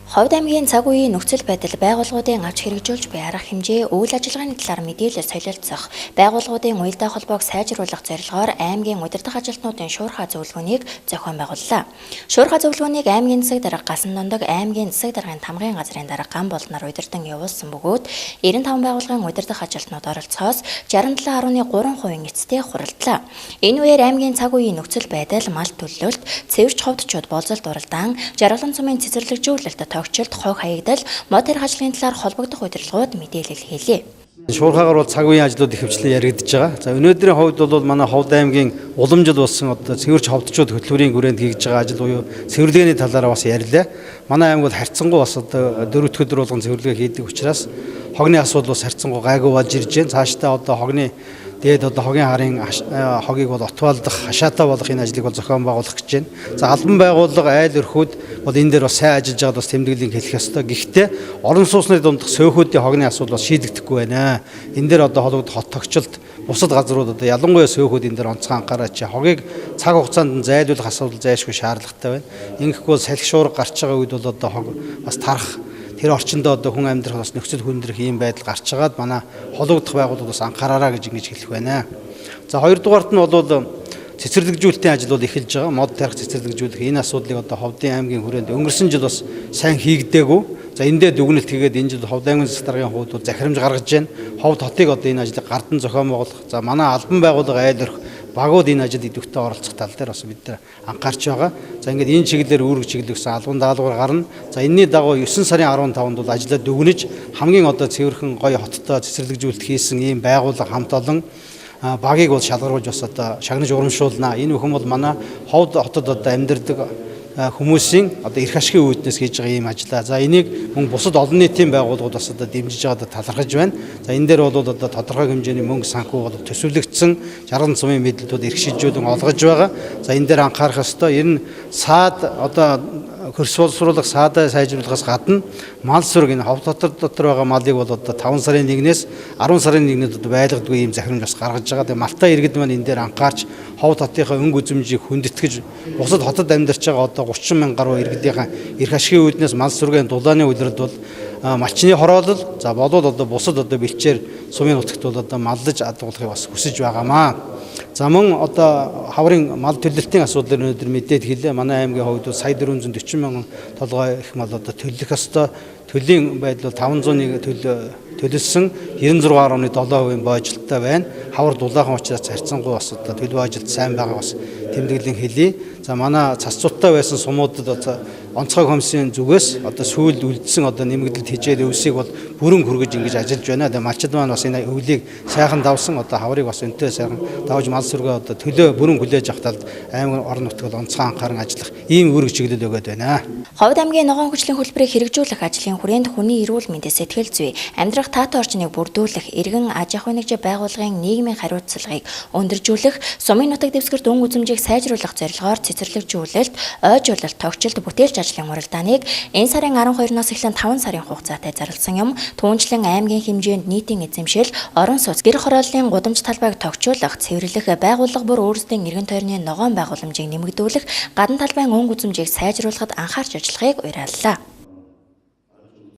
Ховд аймгийн цаг үеийн нөхцөл байдал, байгууллагуудын авч хэрэгжүүлж буй арга хэмжээ, үйл ажиллагааны талаар мэдээлэл солилцох, байгууллагуудын уялдаа холбоог сайжруулах зорилгоор аймгийн удирдах ажилтнуудын шуурхай зөвлөгөөнийг зохион байгууллаа. Шуурхай зөвлөгөөнийг аймгийн засаг дарга Гасан Дондог, аймгийн засаг даргын тамгын газрын дарга Ган Болдноор удирдан явуулсан бөгөөд 95 байгууллагын удирдах ажилтнууд оролцохоос 67.3% эцтэй хуралдлаа. Энэ үеэр аймгийн цаг үеийн нөхцөл байдал, мал төлөлт, цэвэрч ховдчууд болзолт уралдаан, Жаргалан сумын цэцэрлэгжүүлэлт, тогтчлт, хог хаягдал, мод тарих ажлын талаар холбогдох удирдлагууд мэдээлэл хийлээ. Шуурхаагаар бол цаг үеийн ажлууд ихэвчлэн яригдж байгаа. За, өнөөдрийн хувьд бол манай Ховд аймгийн уламжил болсон одоо цэвэрч ховдчууд хөтөлбөрийн хүрээнд хийж байгаа ажил буюу цэвэрлэгээний талаараа бас ярьлаа. Манай аймаг бол харьцангуй бас одоо дөрөв дэх өдөр болгон цэвэрлэгээ хийдэг учраас хогны асуудал бас харьцангуй гайгүй болж ирж байна. Цаашдаа одоо хогны дээд одоо хогийн харын хогийг бол отвалдах, хашаатай болох энэ ажлыг бол зохион байгуулах гэж байна. За, албан байгууллага, айл өрхүүд бол энэ дээр бас сайн ажиллаж байгаад бас тэмдэглэлийн хэлэх ёстой. Гэхдээ орон сууцны дундах сөөхүүдийн хогны асуудал бас шийдэгдэхгүй байна. Энэ дээр одоо холбогдох хот тогтчлолт, бусад газрууд одоо ялангуяа сөөхүүд энэ дээр онцгой анхаараач. Хогийг цаг хугацаанд нь зайлуулах асуудал зайлшгүй шаардлагатай байна. Ингэхгүй бол салхи шуурга гарч байгаа үед бол одоо хог бас тарах, тэр орчиндөө одоо хүн амьдрах бас нөхцөл хүндрэх ийм байдал гарч байгаад манай холбогдох байгууллагууд бас анхаараараа гэж ингэж хэлэх байна. За, хоёрдугаарт нь бол цэцэрлэгжүүлэлтийн ажил бол эхэлж байгаа. Мод тарих, цэцэрлэгжүүлэх энэ асуудлыг одоо Ховдын аймгийн хүрээнд өнгөрсөн жил бас сайн хийгдээгүй. За, эндээ дүгнэлт хийгээд энэ жил Ховд аймгийн засаг даргын хувьд бол захирамж гаргаж байна. Ховд хотыг одоо энэ ажлыг гардан зохион байгуулах. За, манай албан байгууллага, айл өрх багууд энэ ажилд идэвхтэй оролцох тал дээр бас бид нар анхаарч байгаа. За, ингээд энэ чиглэлээр үүрэг чиглэл өгсөн албан даалгавар гарна. За, энэний дагуу 9 сарын 15-нд бол ажлаа дүгнэж хамгийн одоо цэвэрхэн гоё хоттой цэцэрлэгжүүлэлт хийсэн ийм байгууллага хамт олон багийг бол шалгаруулж бас одоо шагнаж урамшуулнаа. Энэ бүхэн бол манай Ховд хотод одоо амьдардаг хүмүүсийн одоо эрх ашигын үүднээс хийж байгаа ийм ажлаа. За, энийг мөн бусад олон нийтийн байгууллагууд бас одоо дэмжиж байгаадаа талархаж байна. За, энэ дээр бол одоо тодорхой хэмжээний мөнгө санхүү бол төсөвлөгдсөн, Жарган сумын мэдлэлүүд эрх шилжүүлэн олгож байгаа. За, энэ дээр анхаарах ёстой. Энэ саад одоо хөрс боловсруулах, саадаа сайжруулахаас гадна мал сүрэг, энэ ховд дотор байгаа малыг бол одоо 5 сарын 1-ээс 10 сарын 1-нд одоо байлгадгүй ийм захирамж бас гаргаж байгаа. Тэгээ малтай иргэд маань энэ дээр анхаарч ховд хотынхаа өнгө үзмжийг хүндэтгэж, бусад хотод амьдарч байгаа одоо 30 мянган гаруй иргэдийнхаа эрх ашигын үүднээс мал сүргийн дулааны улиралд бол малчны хороолол, за болвол одоо бусад одоо бэлчээр сумын нутагт бол одоо маллаж адуулахыг бас хүсэж байгаамаа. За, мөн одоо хаврын мал төлөлтийн асуудлаар өнөөдөр мэдээд хэлээ. Манай аймгийн хувьд бол сая 440 мянган толгой их мал одоо төлөх ёстой. Төлийн байдал бол 501 төл төлөлсөн, 96.7% бойжилттай байна. Хавар дулаахан учраас харьцангуй бас одоо төл бойжилт сайн байгаа бас тэмдэглэн хэлье. За, манай цас цуттай байсан сумуудад одоо онцгой комиссийн зүгээс одоо сүүлд үлдсэн одоо нэмэгдэлт хичээл өвсийг бол бүрэн хүргэж ингэж ажиллаж байна. Тэгээ малчид маань бас энэ өвлийг сайхан давсан, одоо хаврыг бас өнтэй сайхан давж мал сүргээ одоо төлөө бүрэн хүлээж авах талд аймаг орон нутаг бол онцгой анхааран ажиллах ийм үүрэг чиглэл өгöd байна. Ховд аймгийн ногоон хүчлийн хөтөлбөрийг хэрэгжүүлэх ажлын хүрээнд хүний эрүүл мэндэ, сэтгэл зүй, амьдрах таатай орчныг бүрдүүлэх, иргэн аж ахуйн нэгжийн байгууллагын нийгмийн хариуцлагыг өндөржүүлэх, сумын нутаг дэвсгэрт өнгө үзмжийг сайжруулах зорилгоор цэцэрлэгжүүлэлт, ойжуулалт, тогтчлт, бүтээлч ажлын уралдааныг энэ сарын 12-ноос эхлэн 5 сарын хугацаатай зарласан юм. Түүнчлэн аймгийн хэмжээнд нийтийн эзэмшил, орон сууц, гэр хорооллын гудамж талбайг тогтчуулах, цэвэрлэх, байгууллага бүр өөрсдийн эргэн тойрны ногоон байгууламжийг нэмэгдүүлэх, гадна талбайн өнгө үзмжийг сайжруулахад анхаарч ажиллахыг уриаллаа.